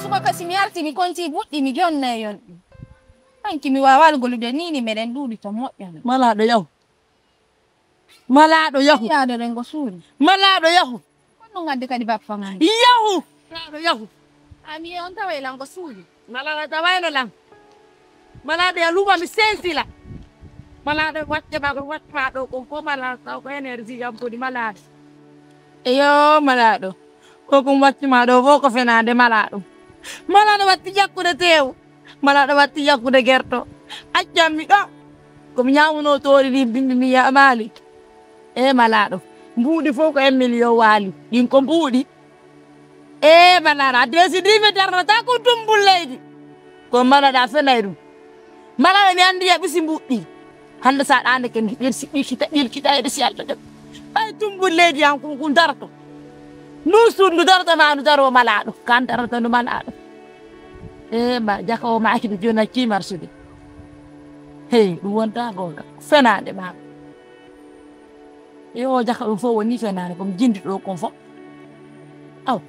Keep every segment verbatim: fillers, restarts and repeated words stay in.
Ko kasi mi arti mi konti buɗɗi mi jonna e yon. Hanki mi waawal golude ni ni meɗen ɗuuɗi to moƴƴa. Malaaɗo yahu. Malaaɗo yahu. Yaade rengo suudu. Malaaɗo yahu. Kono ngadde kadi bappa ngadde. Yahu. Malaaɗo yahu. Ami on tawa e lango suudu. Malaaɗo tawayno lan. Malaaɗo ya luuɓa mi sensila. Malaaɗo wacce ma ko wacce ma ɗo kon ko malaaɗo taw ko énergie yam boni malaaɗo. Eyo malaaɗo. Ko kum wacce ma ɗo fof ko fenaande malaaɗo. Malaaɗo watti yakkude teew. Malaaɗo watti yakkude gerto. Accammi ɗo. Ko mi ñaamunoo toori ɗi bimbi mi yamaali. E malaaɗo. Mbuuɗi fof ko un million waali. Ɗin ko mbuuɗi. E malaaɗo a décidii mi darnata ko tumbul leydi. Ko malaɗa fenay ɗum. Malaɗa mi anndi e ɓusi mbuuɗi. Hannde so a ɗaande ken ɗiɗi si ɗiɗi kita ɗiɗi kita eɗe si Allah ɗum. Ɓay tumbul leydi an ko ko darto. Ndu suudu ndu darata ma ndu daro malaaɗo. Kan darata ndu malaaɗo. E ma jaka o maaki ɗo jooni accii marsude. Hey ɗum wonta goonga. Fenaande ma. E o jaka ɗum fof woni fenaande ko mi jindi ɗo kon fof. Aw.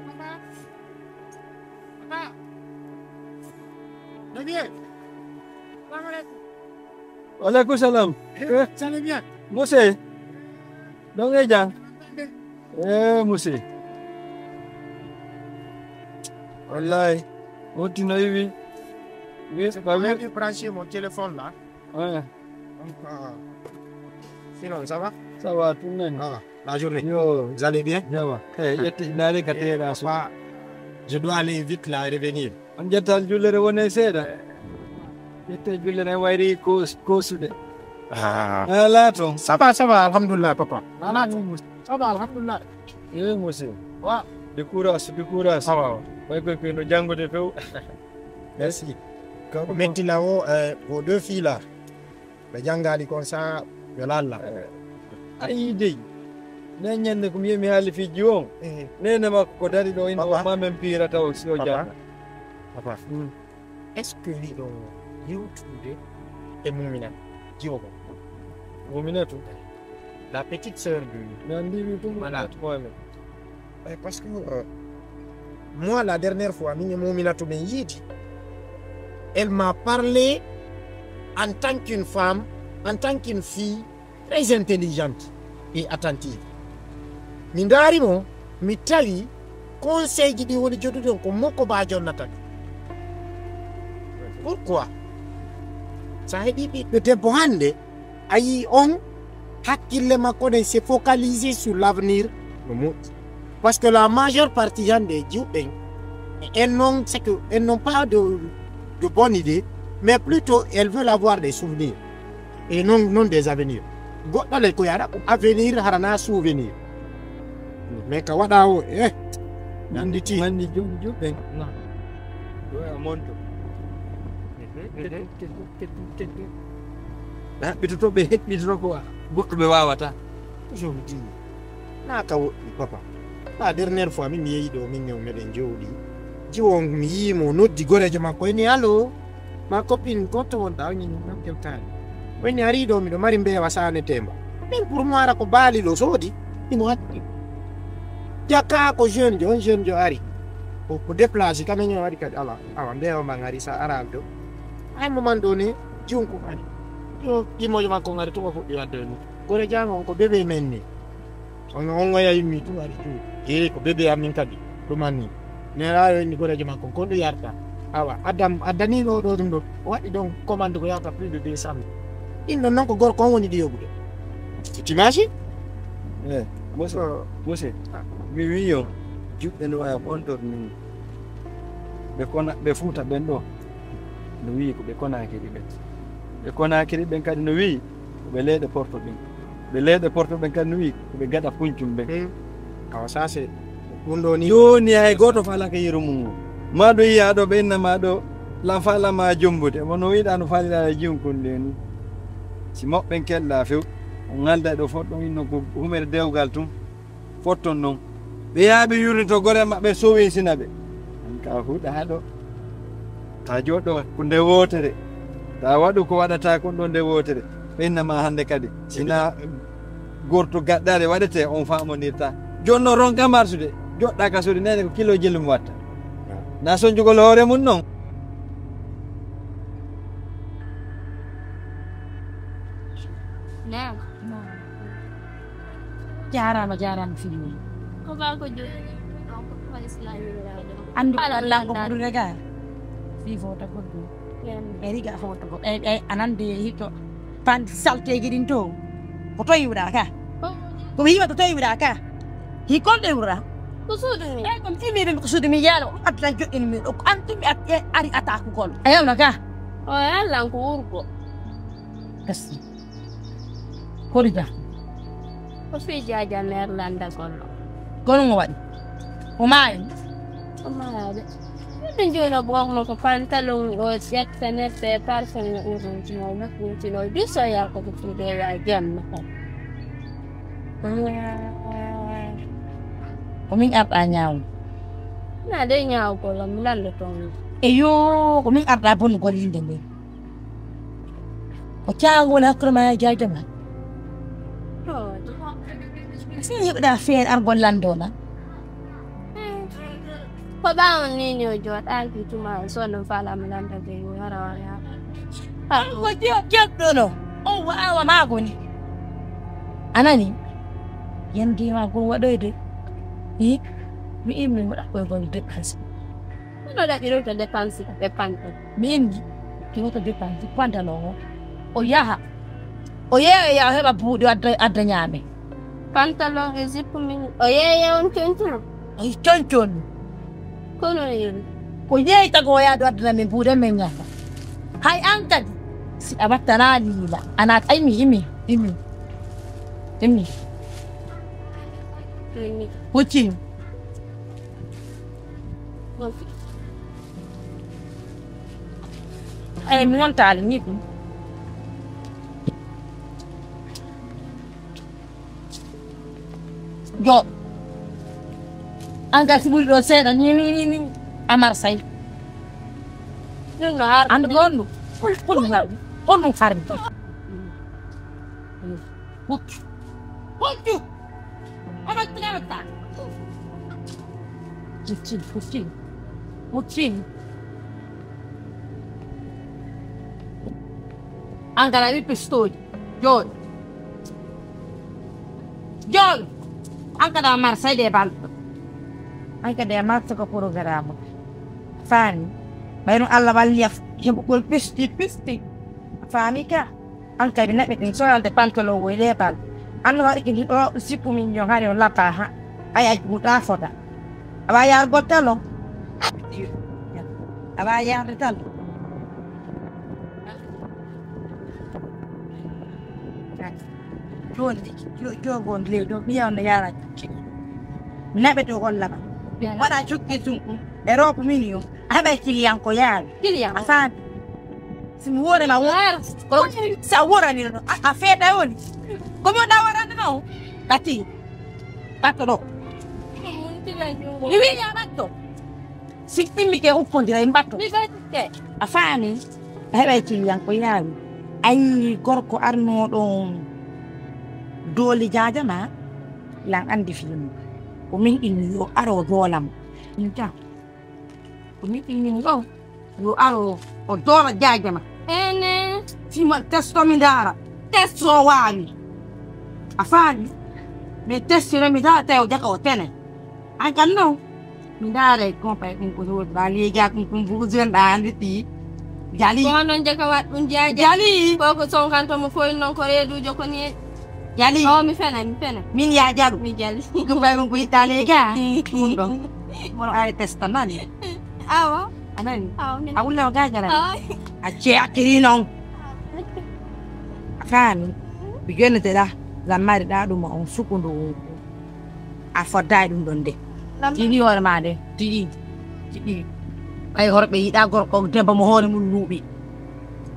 Papa. Papa. Daniel. Salam alaikum. Wa alaikum salam. Eh, eh. Ça va bien? Mose. Donge jang. Eh, Mose. Wallahi. Woti no iwi. Wi, ba wi. J'ai branché mon téléphone là. Ouais. Donc, euh, sinon, ça va? Ça va, tout le monde. Ah, la journée. Yo. Vous allez bien? Ça va. Eh, yette, nare ka tera so. Papa, je dois aller vite là et revenir. On jetta jullere wone seeɗa. Yette jullere en wayri kos-, kosude. Ah. Ala to. Ça va, ça va, alhamdulillah, papa. Ala to. Ça va, alhamdulillah. Eh, monsieur. Wa. De courage, de courage. Ça va, wa. Way koy koy no janngude few. Merci. Ko metti la o, eh, vos deux filles là. Ɓe janngaali kon sa yo lalla. Eh, a yii dey. Nden ñande ko mi yehi mi haali fii jiwo on. Eh. Neene makko ko dari ɗo ina Papa. O ma men piirata o si o Papa. Jannga. Papa. Hmm. Est-ce que hiɗo yewtude e Muminatu jiwo kon? Muminatu? La petite sœur de mi anndi mi ɗum Voilà. Muminatu ko amen. Eh, parce que, euh, moi, la dernière fois, min e Muminatu min yiidi, elle m'a parlé en tant qu'une femme, en tant qu'une fille très intelligente et attentive. Mi ndaari mo, mi tawi conseil ji ɗi woni joɗude on ko makko ba jonnata ɗi. Pourquoi? Sa heɓi ɓiɗɗo debbo hannde, a yii on hakkille makko ɗen c'est focalisé sur l'avenir no moƴƴi. Parce que la majeure partie hannde e jiwɓen en non c'est que en non pas de, de bonne idée, mais plutôt elles veulent avoir des souvenirs et non, non des avenirs. Goɗɗo le ko yaɗa ko avenir harana souvenir. Mais ka waɗa o eh nanditi mandi jum jum ɓen. Ɗo e monto. Ɓe haɓɓitoto ɓe heɓɓitoto ko goɗɗo ɓe wawata. Jomdi. Na ka woɗɗi papa. La dernière fois min mi yehi ɗo min ne meɗen jowɗi. Jiwo on mi yii mo noddi gorejo makko eni allo. Ma copine goto wonɗa o ñini non kewtani. O eni ari ɗo miɗo mari mbewa sane temba. Min pour moi ara ko baali ɗo soodi. Imo hatti. Jakka ko jeune jo on jeune jo ari. Ko ko déplacé kam en o ari kadi ala. Awa mbewa ma ngari sa arani ɗo. Ay mo man ɗo ni junko kadi. Yo ɗimojo makko ngari to ko fuɗɗi wadde ni. Gore jango on ko bébé men ni. On on oya yimmi tun ari tu. E ko bébé amin kadi. Ɗum anni. Nerayo inni gorejo makko kon ɗo yarta. Awa adam addani ɗo ɗo ɗum ɗo. Waɗi ɗon commande ko yawta plus de deux cent mille. Ɗin ɗon noon ko gorko on woni ɗi yoɓude. Timaji? Eh, monsieur, monsieur, mi wiyo juɓɓe no waya ɓontor min. Ɓe kona ɓe fuuta ɓen ɗo. No wiyi ko ɓe konakiri ɓen. Ɓe konakiri ɓen kadi no wiyi ko ɓe leyɗe porto ɓen. Ɓe leyɗe porto ɓen kadi no wiyi ko ɓe gaɗa puncum ɓen. Hmm. Awa sase ɗum ɗo ni. Jooni hay gooto falaka yeru mum o. Ma ɗo yiya ɗo ɓe inna ma ɗo lan fala ma jombude mo no yiɗa no falira e jiwkon nde ni. Si moɓɓen keɗɗa few o ngalda ɗo fof ɗon inno ko humere dewgal tun. Potton noon. Ɓe yaaɓi yurni to gore maɓɓe sowinsina ɓe. An ka huɗa haɗo. Ta joɗɗo ko nde wootere. Ta waɗu ko waɗata kon ɗo nde wootere. Ɓe inna ma hannde kadi. Sina gorto gaɗɗaade waɗete on faamondirta. Jooni noon ronka marsude. Joɗɗa ka suudu nene ko kilo jelu mo watta. Na sonjugol hoore mum noon. Naam. Jaaraama, jaaraama fii mum. Ko ba ko jooɗi. Ko Islam. Anndu Allah ko ɓuri rega. Fii fota ko ɗum. E riga fota ko. E e anande hito. Pan salteji ɗin to. Ko to yiwɗa ka. Ko mi yiwa to to yiwɗa ka. Hi kon ɗe wura. Ko suudu mi. E kon timi ɓe ko suudu mi yalo. Addan joɗɗin mi ɗo. An timi at e ari atakugol. A yawna ka. O yallan ko wurgo. Kasi. Kori da. Ko fii jaaja meer landa gollo. Kono mo waɗi. O maayi. O maayaade. Ɗum jono bokno ko pantalon o ƴetta nebbe parfum o urintino naɓɓintino disoya ko ko tuuɗe ya jamma. Ko min arɗa ñaawo. Na de ñaawo gollo mi lando toon. Eyo, ko min arɗa bonnugol yimɓe nde. O caagol hakkunde ma e jaajo ma. Sini heɓɗa feere argol lanndo ma. Ko ɓaawon ni ñoo jooɗaaki tuma so no faalama lannda de wara wara. Ko joɗɗono o waawa maako ni. A nani? Yande ma gol waɗoyde. Hi mi immi mo ɗaɓɓoygol dépense. Kono ɗaɓɓiroto dépense ɓe panto. Mi inni ɗiroto dépense pantalon o. O yaha. O yeeya yaha heɓa buuɗi adda adda ñaame. Pantalon e jippu min o yeeya on coñcono. Ay coñcono. Kono yeeyi. Ko yeeyi tago o yaadu addana min buuɗe min ñaama. Hay an kadi si a wattana liila ana ay mi imi imi imi. Huccin. Eyi mi wontaali ni ɗum. Jo an ga si ɓuri ɗo seeɗa ni ni ni ni a marsay. Ɗum no har an ko honɗum honɗum harmi honɗum harmi. Huccu huccu. Amattanata. Puccini, puccini, puccini. Ankara ɓiɓɓe sitooji jooni jooni. Ankara marsa de balɗo. Ankara marsa ko programme faani. Ɓayno allah walli heɓugol pisti pisti. Faami ka. An kay mi naɓi ɗum soyalde pantalon o e leebal. An no waɗi ki ndi ɗo sippu min yon hari on labba ha. Ay ay ɗum ɗa fota. Awa yargol tan on. Awa yarde tan. Joni jogon ley ɗo ɓiya on no yara. Mi naɓe to on laba. Waɗa cukki sum e robo min yon. A heɓay kiliyan ko yaari. Kiliyan a faami. Si mi woore ma woora. Ko sa woorani no a feeta woni. Ko mi wonɗa woorande ma o. Kati. Ɓatto ɗo. Mi wi ya ɓatto. Si ɗimmi ke hukkondira e mbatto. A faami. A heɓay kiliyan ko yaawi. Ayi gorko arnoɗo dooli jaajama. Lan andi fiyum. Ko min inni yo aro doolam. Min jam. Ko mi ɗinnin ɗo yo aro o doora jaajama. Ene. Fima testo mi ndaara. Testo o waawi. A faami. Mais testino mi ndaara tawi o jaka o tene. An kan non. Mi ndaara e compay ɗum ko hewtuɗa leegi a ɗum ɗum buujenɗa andi ɗi. Jali. Ko non jaka waɗ ɗum jaaja. Jali. Ko ko sonkanto mo foyil non ko reedujo ko ni. Jali. O mi fena mi fena. Min ya jaru. Mi jali. Ɗum bay ɗum ko ittale ga. Ɗum ɗon. Mono ay testa nani. Awa. Anani. Awa min. A wulla ga jara. Awa. A ce akiri non. Fani. Bi jonne te da. La mari da ɗum on sukundu. A foddaay ɗum ɗon de. Tiɗi hoore ma de. Tiɗi. Tiɗi. Ɓay horɓe yiɗa gorko debbo mo hoore mum luuɓi.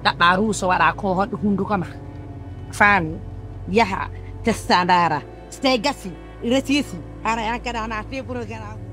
Ɗaɓɓa ruuso waɗa ko hoɗɗo hunduko ma. Faami. Yaha testa ndaara. So tawi gasi. Resisi, hara yan kada na teburo gara.